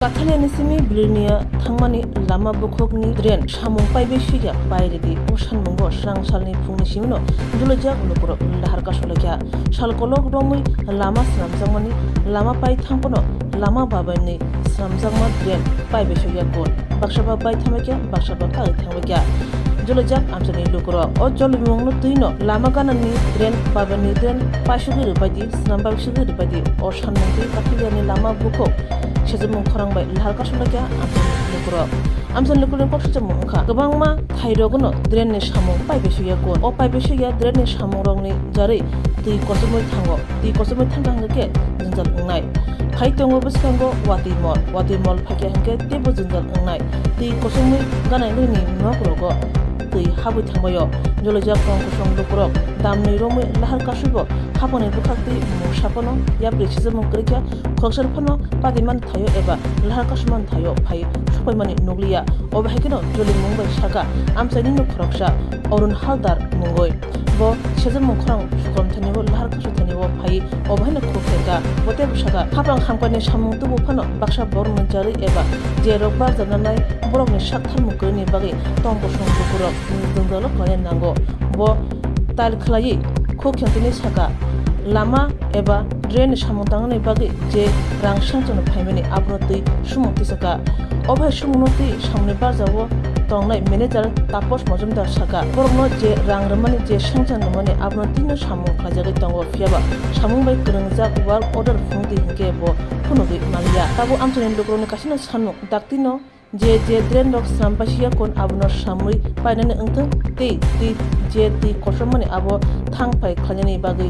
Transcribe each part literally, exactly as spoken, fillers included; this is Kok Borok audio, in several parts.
Kathaliani simi Bilirnia thangmani lama bukhukni drain samung paibai suya pairidi. O sanmungo srang salni phungni simino dulojak lukurok lahar kasulaikha. Sal kolok romwi lama swnamjakmani lama pai thangphano lama babaini swnamjakma drain paibai suya kun. Baksa ba pai thangbaikha, baksa ba kagwi thangbaikha. Dulojak amchaini lukurok o jolibimungno twino lama ganani drain babaini drain paisugwi rwbaidi, swnam bai sugwi rwbaidi. O sanmung twi Kathaliani lama bukhuk sejamung khorang bai lahar kasulaikha amchaini lukurok. Amchaini lukurokni kok sujamung wngkha, kwbangma thairogno drainni samung paibai suya kun. O paibai suya drainni samungrokni jarwi twi kochomwi thango. Twi kochomwi thangkha hwnkhe jwngjal wngnai. Phai tongo bwskango watwi mol. Watwi mol phaikha hwnkhe teibo jwngjal wngnai. Twi kochomwi ganainani nokrogo twi habwi thangbaio. Jolojak tong kosong lukurok damni romwi lahar kasubo haponi bwkhaktwi mungsa phano yapri sijamung kwrwikha. Khoroksa phano padiman thaio eba lahar kasumani thaio phai sokpaimani nukliya. Obo hai kheno jolimung bai saka amchaini nuk khoroksa Arun Haldar mungwi. Bo sejamung khorang sukhrom thanio, lahar kasu thanio phai obo haino khurok khaika. Bo teibo saka, hapang hamkani samung tubu phano baksa borokni jarwi eba je rok barjananai borokni sak tharmung kwrwini bagwi tong kosong lukurok jwngjalo khlaina nango. Bo tal khlaiwi khuk khenkhe saka, lama eba drain ni samung tangnani bagwi je rang sengchangno phaimani abono twi sumung tisaka. O bai sumungno twi samungni barjao tongnai manager Taposh Majumdar saka, borokno je rang rwmani, je sengchang rwmani abono twino samung khlaijagwi tongo, phiyaba samung bai kwrwngjak work order phunukdi hinkhe bo phunugwi manliya. Tabuk amchaini lukurokni kaisano sanmung daktino je je drain rok swnam paisiya kun abono samwi painani wngthung tei twi je twi kotormani abo thang phai khlainani bagwi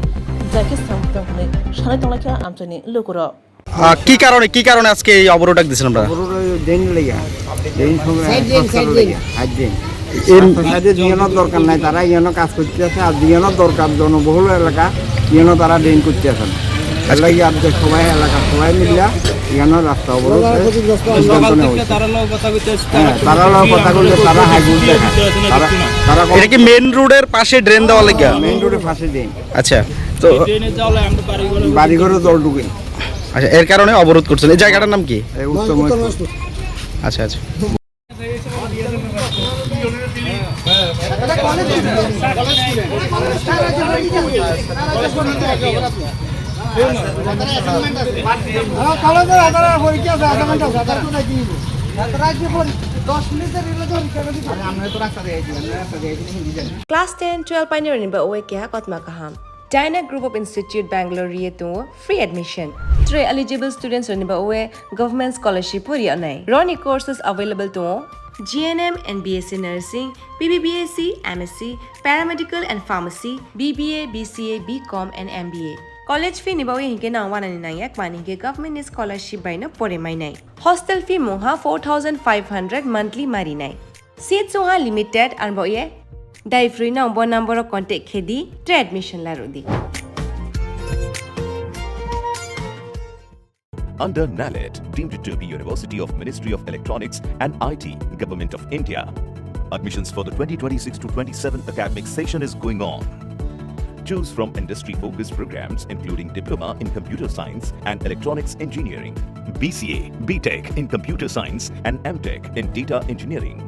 jai khe swnam thung hwnwi sanai tonglaikha amchaini lukurok. আহ, কি কারণে, কি কারণে আজকে এই অবরোধ ডাক দিয়েছেন আপনারা? অবরোধ ওই ড্রেন লেগে, ড্রেন সংগ্রহ side drain, side drain. Side drain. এর রাস্তা সাইডে দুজনের দরকার নাই, তারা ইয়ানো কাজ করতে আছে, আর দুজনের দরকার জনবহুল এলাকা, ইয়ানো তারা ড্রেন করতে আছে না। আচ্ছা। এর লাগি আজকে সবাই, এলাকার সবাই মিললা ইয়ানো রাস্তা অবরোধ হয়ে সিদ্ধান্ত নেওয়া হয়েছে। হ্যাঁ, তারা লগে কথা বললে তারা হাই গুড দেখায়। তারা, তারা এটা কি মেইন রোডের পাশে ড্রেন দেওয়া লাগে? মেইন রোডের পাশে ড্রেন। আচ্ছা, তো বাড়িঘরে জল ঢুকে। আচ্ছা, এর কারণে অবরোধ করছেন। এই জায়গাটার নাম কি? এই উত্তম মহেশপুর। আচ্ছা, আচ্ছা। Class ten, twelve painirokni bagwi keha kotma kaham. Dyna Group of Institute Bangalore ri tongo free admission. Tre eligible students rokni bagwi government scholarship bo ri anai. Roni courses available tongo G N M and B S C Nursing, B B B S C, M S C, Paramedical and Pharmacy, B B A, B C A, B Com and M B A. College fee ni bagwi hinkhe nang wanani nangya, kmani hinkhe government ni scholarship bai no pore mainai. Hostel fee mungha four thousand five hundred monthly marinai. Seat songha limited, arbo ye dai free nang bo number o contact khedi, tre admission larudi. Under NALET, deemed to be University of Ministry of Electronics and I T, Government of India. Admissions for the twenty twenty-six to twenty-seven academic session is going on. Choose from industry-focused programs including Diploma in Computer Science and Electronics Engineering, B C A, B Tech in Computer Science and M Tech in Data Engineering.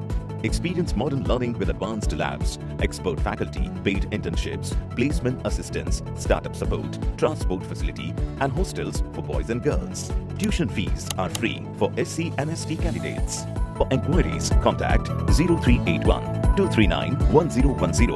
Experience modern learning with advanced labs, expert faculty, paid internships, placement assistance, startup support, transport facility, and hostels for boys and girls. Tuition fees are free for S C and S T candidates. For enquiries, contact zero three eight one two three nine one zero one zero.